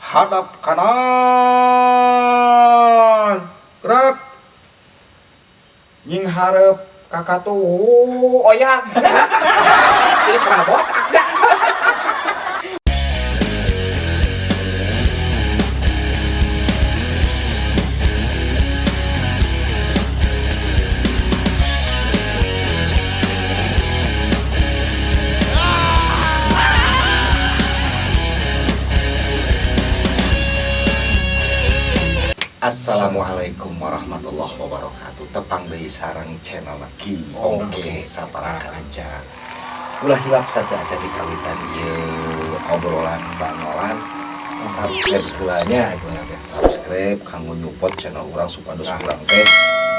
Hadap kanan, gerak. Nyinghareup kakatuh oyag. Jadi kemana botak dah. Assalamualaikum warahmatullahi wabarakatuh. Tepang deui sareng channel Ki Ongke Sapara Kanca. Ulah hilap sateuacan di kawitan ieu obrolan bangolan, subscribe heula nya, subscribe kanggo nyupport channel urang supados urang teh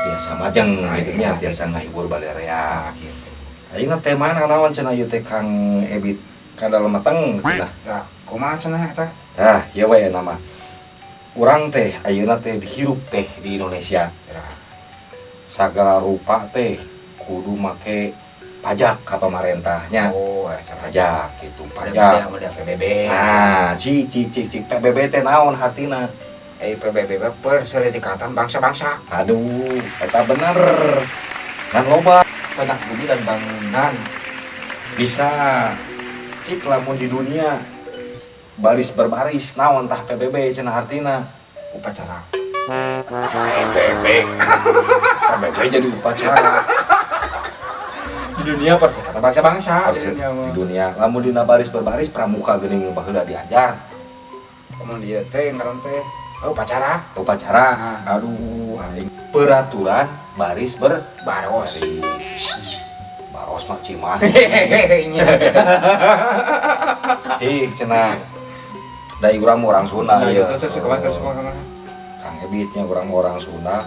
biasa majeng gitu nya, biasa ngahibur balerea. Gitu. Ayeuna temana naon cenah ieu teh, Kang Ebit kadal meteng cenah? Tah, kumaha cenah eta? Tah, ieu we nama. Urang teh ayeuna teh dihirup teh di Indonesia. Sagala rupa teh kudu make pajak ka pamarentahnya. Oh, Pajak gitu, pajak. Model PBB. Nah, cik cik cik cik, PBB teh naon hartina? PBB mah Perserikatan Bangsa-Bangsa. Aduh, eta bener. Kan loba Banyak bumi dan bangunan. Bisa cik, lamun di dunia baris berbaris naon tah PBB cenah hartina? Upacara. PBB. PBB jadi upacara. Di dunia Perserikatan Bangsa-Bangsa. Di dunia lamun dina baris berbaris pramuka geuning baheula diajar. Komun dieu teh ngaran teh oh, upacara. Upacara. Ah. Aduh, aing peraturan baris ber Baros. Baris. Baros mah Cimahi. Cik cenah. Da urang mah orang Sunda Nah, ieu. gitu terus kemana terus kemana? Kang Ebitnya urang mah orang Sunda.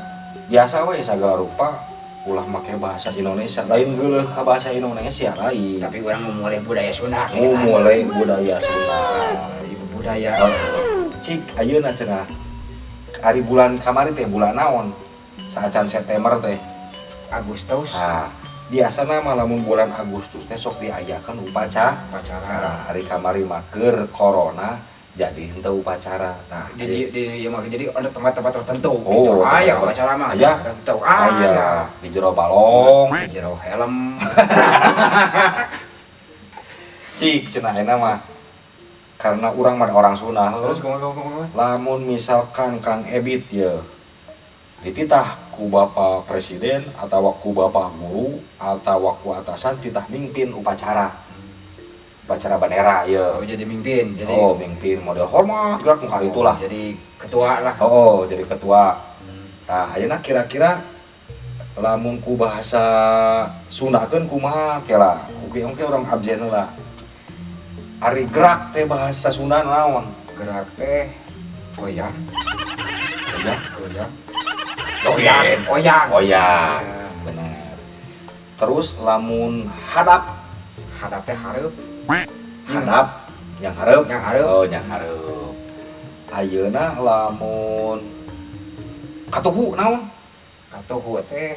Biasa we sagala rupa ulah make bahasa Indonesia, lain geuleuh ka bahasa Indonesia lain. Tapi urang mau mulai budaya Sunda gitu kan. Mulai budaya Sunda. Ibu budaya. Cik ayeuna cenah. Ari bulan kamari teh bulan naon? Saacan September teh. Agustus. Nah, biasana mah lamun bulan Agustus teh sok diayakeun upacara. Upacara. Nah, hari kamari mah keur corona jadi henteu upacara. Tah, Di ieu mah jadi ada tempat-tempat tertentu Oh, gitu. Aya tempat-tempat. upacara mah. Aya. Tertentu. Aya. Aya di jero balong. Di jero helm. Cik cenah ayeuna mah karena urang mah orang Sunda. Terus kumaha kumaha kumaha? Lamun misalkan Kang Ebit ye dititah ku Bapak Presiden atau ku Bapak Guru atau ku atasan titah mimpin upacara. Upacara bendera ye. Oh, jadi mimpin, jadi Oh, mimpin model hormat gerak muka itulah. Jadi ketua lah. Oh, jadi ketua. Tah, ayeuna kira-kira lamun ku bahasa Sundakeun kumaha kela? Ku engke urang abjen heula. Ari gerak teh bahasa Sunda naon? Gerak teh goyang, Ya, goyang. goyang. Oyang. Oyang. Benar. Terus lamun hadap, Hadap teh hareup. Hadap yang hareup. Yang hareup. Oh, yang hareup. Ayeuna lamun katuhu naon? Katuhu teh.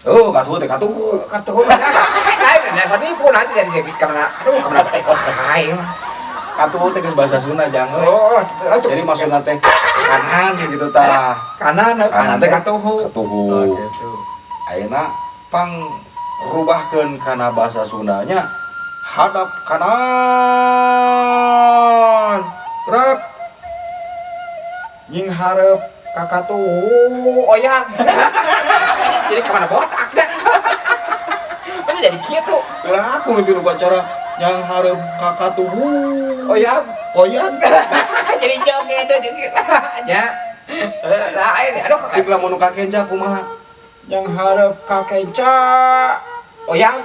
Oh, katuhu teh katuhu. Katuhu. Lain biasa nipu nanti jadi jadi karena aduh karena aing mah. Katuhu teh geus bahasa Sunda jangan. Oh, itu. Jadi maksudna teh kanan gitu tah. Kanan, kanan teh katuhu. Katuhu. Tah, gitu. Ayeuna pang rubahkeun kana bahasa Sundanya hadap kanan. Gerak. Nyinghareup kakatuhu oyag. Jadi kemana botak dah. Mana jadi gitu. Gerak aku mimpin upacara yang hareup kakatuhu. Oyag. Oyag. Jadi joget jadi ya. Lain aduh. Cik lamun nu kakenca kumaha? Yang harap kakenca oyag.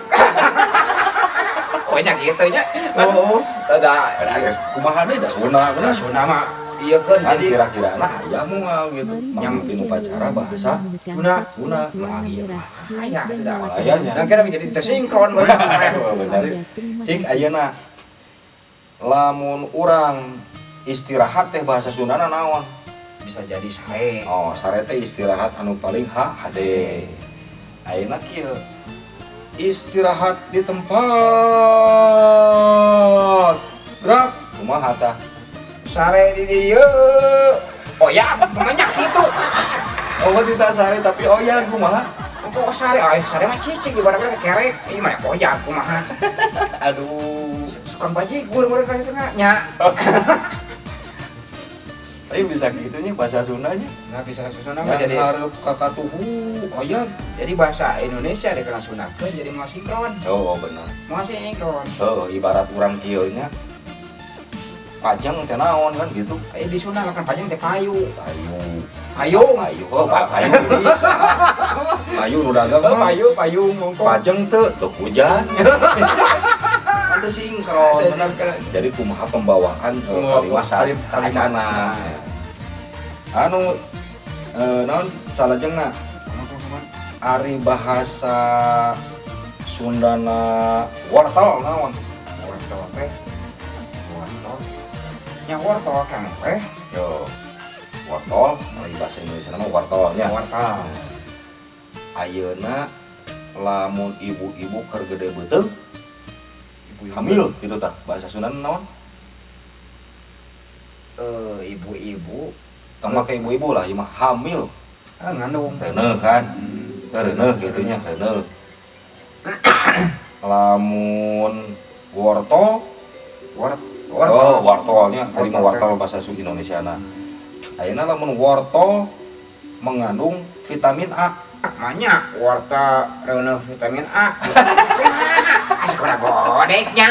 Oyag gitu nya. Oh. Ada Ada geus kumaha deui da Sunda bener. Sunda mah iya kan Kan jadi kira-kira nah aya moal gitu Yang mimpin upacara bahasa Sunda. Sunda. Wah, iya. Aya sudah. Ayanya. Nah, kira jadi tersinkron. Oh, bener. Cik ayeuna lamun urang istirahat teh bahasa Sundana naon? Bisa jadi sare. Oh, sare teh istirahat anu paling ha hade. Ayeuna kieu. Istirahat di tempat. Gerak. Kumaha tah? Sare di dieu. Oh ya, banyak gitu. Oh, tidak sare tapi oh ya kumaha? Oh, sare, oh sare mah cicing di barang-barang kerek. Ini mah oh ya kumaha. Aduh, suka bajigur mereka itu nya. Tapi bisa gitunya bahasa Sundanya. Nggak bisa bahasa Sunda mah jadi hareup kakatuhu oyag. Jadi bahasa Indonesia dikena Sundakeun jadi moal sinkron. Oh, benar. Moal sinkron. Oh, ibarat urang kieu nya pajang teh naon kan gitu. Di Sunda makan pajang teh payu. Payu. Payung. Payu. Oh, payu bisa. Payu nu dagang mah. Payu, payung mongko. Pajang teh teu hujan. Itu sinkron bener. Jadi kumaha pembawaan kalimat kacana. Anu naon salajengna ari bahasa Sundana wortel naon? Wortel teh. Wortel. Nya wortel kan teh. Yo. Wortel, ari bahasa Indonesia mah wortelnya. Wortel. Ayeuna lamun ibu-ibu keur gede beuteung hamil gitu tah bahasa Sunda naon? Ibu-ibu tong make ibu-ibu lah ieu mah hamil. Ngandung. Reuneuh kan. Reuneuh kitu nya, reuneuh. Lamun wortel oh, wortelnya tadi mah wortel bahasa Indonesia na. Ayeuna lamun wortel mengandung vitamin A. Banyak wortel reuneuh vitamin A. Asik ora godeknya.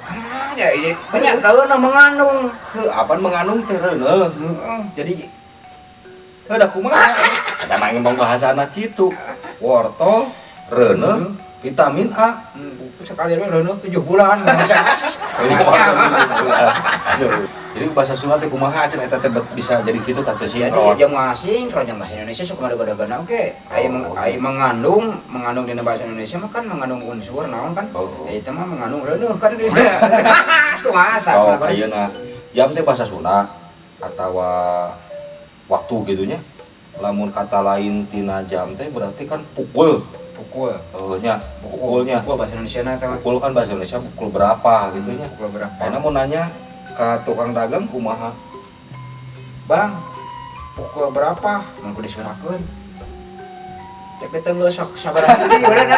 Kumaha ya banyak reuneuh mengandung. Heuh, apaan mengandung teh reuneuh? Heeh, jadi heuh da kumaha? Eta mah ngomong bahasana kitu. Wortel reuneuh vitamin A. Sekali reuneuh 7 bulan. Jadi bahasa Sunda teh kumaha cenah eta teh bisa jadi kitu tah teu sinkron. Jadi jeung moal sinkron jeung bahasa Indonesia sok kumaha oge. Aya mengandung, mengandung dina bahasa Indonesia mah kan mengandung unsur naon kan? Eta mah mengandung reuneuh kan Indonesia. Kumaha sa? Oh, ayeuna jam teh bahasa Sunda atawa waktu gitu nya. Lamun kata lain tina jam teh berarti kan pukul. Pukul. Oh nya, pukulnya. Pukul bahasa Indonesia na teh. Pukul kan bahasa Indonesia pukul berapa gitu nya. Pukul berapa? Ayeuna mun nanya ka tukang dagang kumaha? Bang, pukul berapa? Mun kudu disurakeun. Rek datang geus sabaraha hiji urang.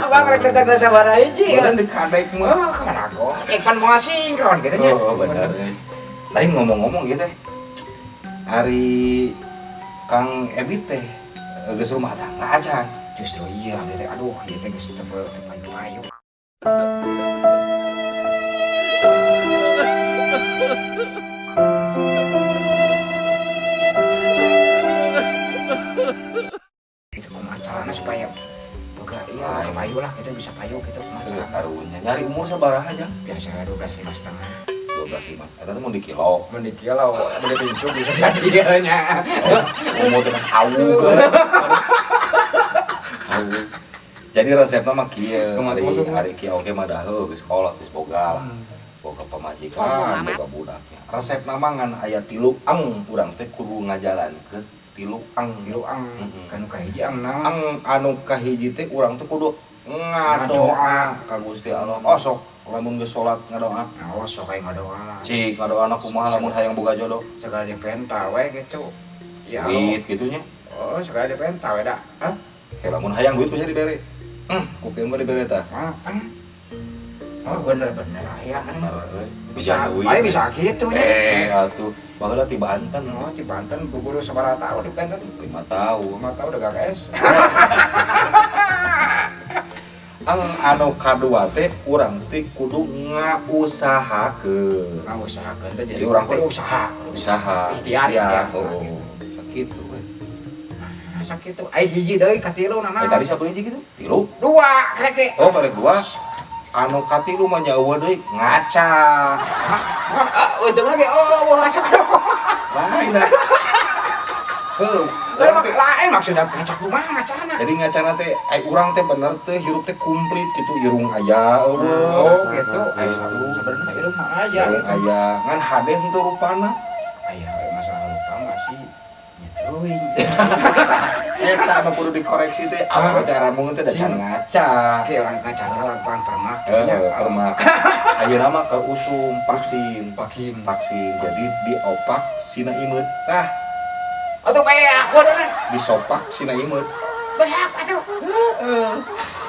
Bang rek datang geus sabaraha hiji. Urang dikadek mah. Wah, kana godek pan moal sinkron kitu nya. Oh, bener. Lain ngomong-ngomong gitu teh. Hari Kang Ebi teh geus rumah tangga acan. Justru iya abdi teh aduh ieu teh geus teu payu-payu. Itu kumaha carana supaya boga iya payu lah gitu bisa payu gitu kumaha carana. Karunya nyari umur sabaraha aja? Biasa 12,5. 12,5. Eta teh mun di kilo. Mun di kilo, mun di pincuk bisa jadi nya. Umur teh awu. Awu. Jadi resepna mah kieu. Ari kieu oge mah daheuh geus sekolah geus boga lah. Boga pamajikan, boga budaknya. Resepna mah ngan aya 3 ang urang teh kudu ngajalankeun 3 ang. 3 ang. Kanu kahiji ang naon? Ang anu kahiji teh urang teh kudu ngadoa ka Gusti Allah. Oh sok lamun geus salat ngadoa. Oh sok aya ngadoa mah. Cik ngadoana kumaha lamun hayang boga jodoh? Segala dipenta we gitu. Ya. Duit kitu nya. Oh, segala dipenta we da. Hah? Kayak lamun hayang duit ku dibere. Ku kieu mah dibere tah. Oh bener-bener aya bener euy. Bisa duit. Aya bisa kitu nya. Atuh baheula ti Banten. Oh, ti Banten guru sabaraha tahun di Banten? 5 tahun. 5 tahun dagang es. Ang anu kadua teh urang teh kudu ngausahakeun. Ngausahakeun teh jadi urang teh usaha. Usaha. Ikhtiar ya. Oh, sakitu we. Sakitu. Ai hiji deui katilu naon? Tadi sabaraha hiji kitu? 3. 2 karek teh. Oh, karek 2. Anu katilu mah nya eueuh deui ngaca. Untung lagi oh ngaca. Lain lah. Heuh, lain maksudnya ngaca kumaha ngacana. Jadi ngacana teh ai urang teh bener teh hirup teh komplit gitu irung aya eueuh. Oh gitu. Ai sabenerna irung mah aya gitu. Aya ngan hade henteu rupana. Aya masalah rupa mah sih. Teuing. Eta anu kudu dikoreksi teh awewe teh rambung teh da can ngaca. Oke, orang ngaca orang orang permak gitu nya. Heeh, permak. Ayeuna mah keur usum vaksin. Vaksin. Vaksin. Jadi diopak sina imeut. Tah, Atuh beak kudu. Disopak sina imeut. Beak atuh. Heeh.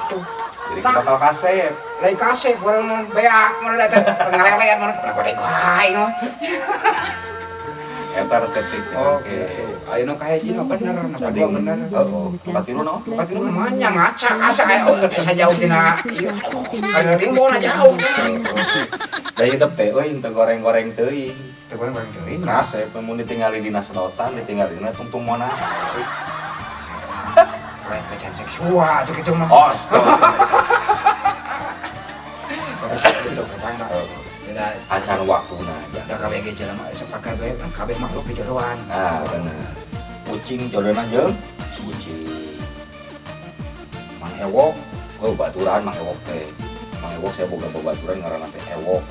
Aduh. Jadi bakal kasep. Lain kasep urang beak mun datang ngalelean mun godeg wae mah. Eta resep teh. Oh, gitu. Ayeuna ka hiji mah bener, nu kadua bener. Heeh. Katilu naon? Katilu mah nya ngaca asa aya asa jauh tina ieu. Kana rimbona jauh. Da ieu teh euy teu goreng-goreng teuing. Teu goreng-goreng teuing. Kasep mun ditingali dina sedotan, ditingali dina tungtung Monas. Lain pelecehan seksual atuh kitu mah. Astaga. Tapi itu ketangga. Tidak Acan waktuna aja. da kabeh ge jelema sok kabeh kabeh makhluk dijodohan. Nah, bener. Kucing jodohna jeung kucing. Mang Ewok, oh baturan Mang Ewok teh. Mang Ewok saya boga babaturan ngaranna teh Ewok.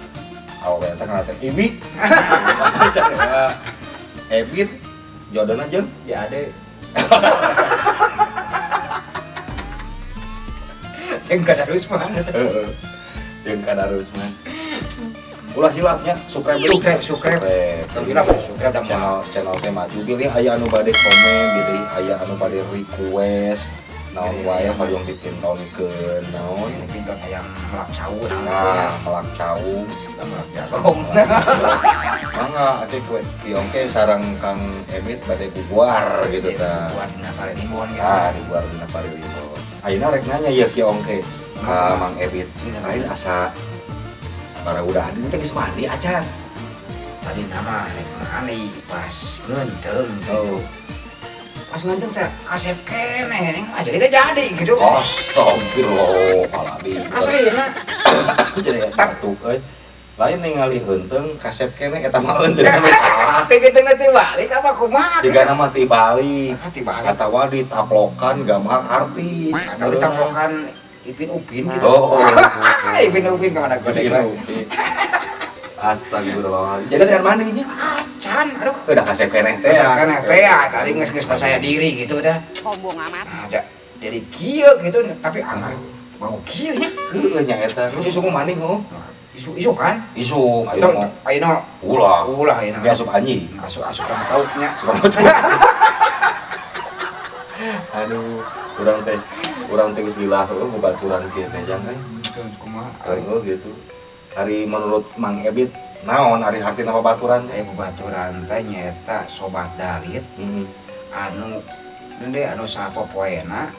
Awewe teh ngaranna teh Ibit. Ebit jodohna jeung Ya ade. Jeung kadarusman. Heeh. Jeung kadarusman. Ulah hilapnya subscribe. Subscribe, subscribe. Tong hilap subscribe da Channel channel teh maju bilih aya anu bade komen, bilih aya anu bade request naon wae hoyong dipintonkeun naon. Pinton hayang melak cau naon. Nah, melak cau, Kita melak jagung. Mangga ake kue kiongke sareng Kang Ebit bade bubuar gitu tah. Buat dina Parilimbon ya. Ah, dibuar dina Parilimbon. Ayeuna rek nanya ieu kiongke ka Mang Ebit. Lain asa para udah adi teh geus mandi acan. Tadi nama rek mandi pas ngeunteng gitu. Oh. Pas ngeunteng teh kasep keneh ning mah jadi teh jadi gitu. Astagfirullahaladzim. Aslina. Jadi batuk euy. Lain ningali heunteng kasep keneh eta mah heunteng anu salah. Teh kitu teh balik apa kumaha? Jigana mah tibalik. Ah, tibalik. Atawa ditaplokan gambar artis. Atau ditaplokan Ipin Upin gitu. Oh. Ipin Upin kemana godeg Ipin wae. Upin. Astagfirullahaladzim. Jadi saya mandinya. Acan, aduh. Udah kasep keneh teh. Kasep keneh teh ya, tadi geus-geus percaya diri gitu teh. Sombong amat. Nah, jadi kieu gitu, tapi anggar bau kieu nya. Heueuh nya eta. Geus isuk mandi heuh. Isu kan? Isuk, ayeuna mah. Ayeuna Ulah. Ulah ayeuna. Ge asup anjing. Asup rambut tauknya. Asup rambut. Aduh, urang teh geus lila heueuh babaturan kieu teh jang euy. Kumaha? Heueuh gitu. Ari menurut Mang Ebit naon ari hartina babaturan teh? Babaturan teh nyaeta sobat dalit. Anu deui anu sapopoena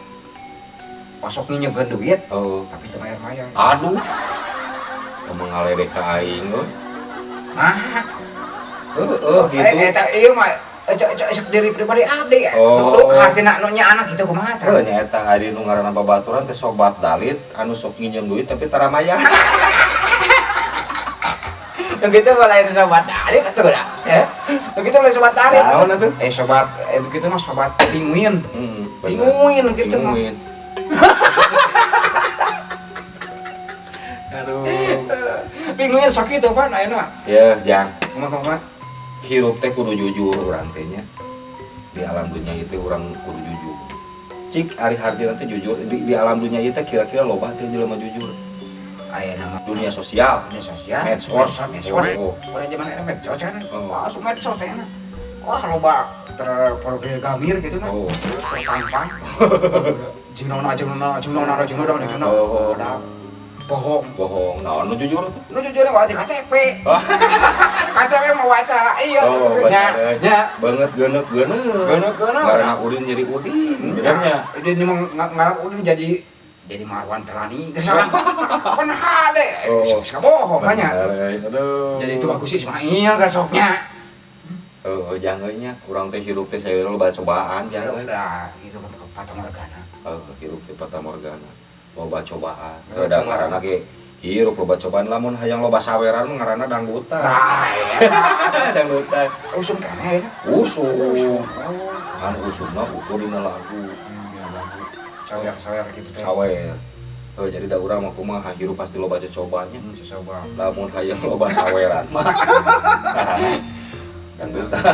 osok nginjeumkeun duit. Oh. Tapi teu mayar-mayar. Aduh. Kumaha ngaledek ka aing euy. Nah. Heeh gitu. Eta ieu mah cek diri pribadi abdi. Oh. Duk hartina nu nya anak gitu kumaha tah? Heuh nya eta ari nu ngaranna babaturan teh sobat dalit anu sok nginjem duit tapi tara mayar. Nu kitu mah lain sobat dalit atuh da. Eh. Nu kitu lain sobat dalit. Naon atuh? Sobat kitu mah sobat pinguin. Heeh. Pinguin kitu mah. Pinguin. Aduh. Pinguin sok kitu pan ayeuna. Ya, Jang. Kumaha kumaha? Hirup teh kudu jujur urang teh nya. Di alam dunia itu urang kudu jujur. Cik ari hartina teh jujur di alam dunia ieu teh kira-kira loba teh jelema jujur. Aya nama dunia sosial, dunia sosial, medsos, medsos. Oh. Pada zaman era medsos kan. Oh. Wah, asup medsos teh enak. Wah, loba terprogramir gitu nah. Oh. Tertampang. Jeung naon jeung naon jeung naon jeung naon jeung naon. Oh. Padahal bohong. Bohong. Naon nu jujur tuh? Nu jujur mah di KTP. Oh. KTP mah waca. Iya, Oh, nya. baca. Nya. Banget geuneup-geuneup. Geuneup-geuneup. Ngaranna Udin jadi Udin. Benernya. Jadi ngaran Udin jadi Marwan Pelani. Pan hade. Oh. Geus kabohong banyak. Bener, aduh. Jadi itu bagus Ismail kasoknya. Heeh, jangan nya urang teh hirup teh saya loba cobaan jangan. Udah gitu Fata Morgana. Heeh, hirup teh Fata Morgana. Loba cobaan. Heuh, da ngaranna ge hirup loba cobaan lamun hayang loba saweran mah ngaranna dangdutan. Tah, eta. Dangdutan. Usum keneh ya. Usum. Kan usumna ukur dina lagu. Sawer-sawer gitu teh. Sawer. Oh, jadi da urang mah kumaha hirup pasti loba cobaannya. Coba. Lamun hayang loba saweran mah. Dangdutan.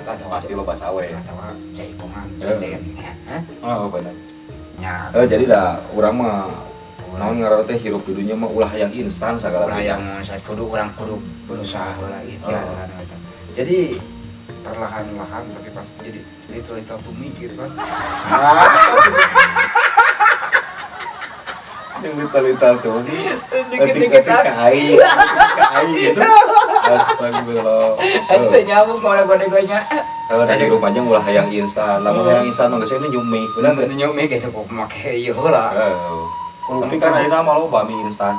Tah Pasti loba sawe. Atawa jaipongan senden. Hah? Oh, bener. Nya. Jadi dah urang mah naon ngaranna teh hirup di dunya mah ulah yang instan sagala. Ulah yang saat kudu urang kudu berusaha heula ikhtiar lah eta. Jadi perlahan-lahan tapi pasti jadi little little to me gitu kan. Yang little little tuh. Dikit-dikit ka aing. Ka aing gitu. Astagfirullah. Aing teh nyambung ka mana-mana nya. Da hirup aja ulah hayang instan. Lamun hayang instan mah geus ini nyumi, bener teh? Nyumi gitu kok make ieu heula. Heeh. Tapi kan ayeuna mah loba mie instan.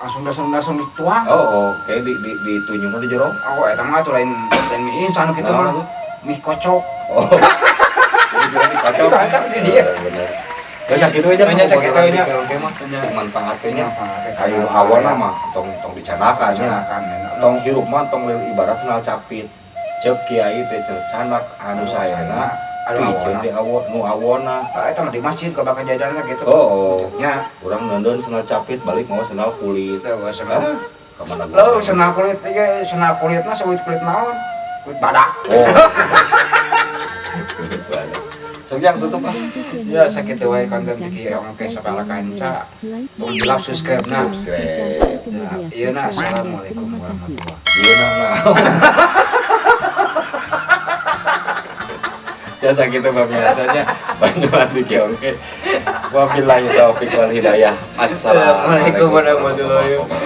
Langsung dituang. Oh, oke di ditunyungna di jero. Oh, eta mah atuh lain mie instan kitu mah. Mie kocok. Oh. Jadi jero mie kocok. Kocok di dia. Bener. Ya sakitu aja Nya sakitu nya. Oke mah sing manfaatkeun nya. Ayo Ayo awona mah tong tong dicanakan nya. Tong hirup mah tong ibarat senal capit. Ceuk kiai teh canak anu saena piceun di awon nu awona. Eta mah di masjid kalau bakal jajanan gitu. Oh, nya. Urang nonton senal capit balik mau senal kulit. Teu senal. Ka mana Lo senal kulit ieu senal kulitna seuit kulit naon? Kulit badak. Oh. Kulit badak. Sok jang tutup ah. Ya sakitu wae konten ti Ongke Sapara Kanca. Tong dilap subscribe na. Subscribe. Ya, ieu na assalamualaikum warahmatullahi. Ieu na. Ya sakitu biasanya banyak di Ongke. Wabillahi taufik wal hidayah. Assalamualaikum warahmatullahi wabarakatuh.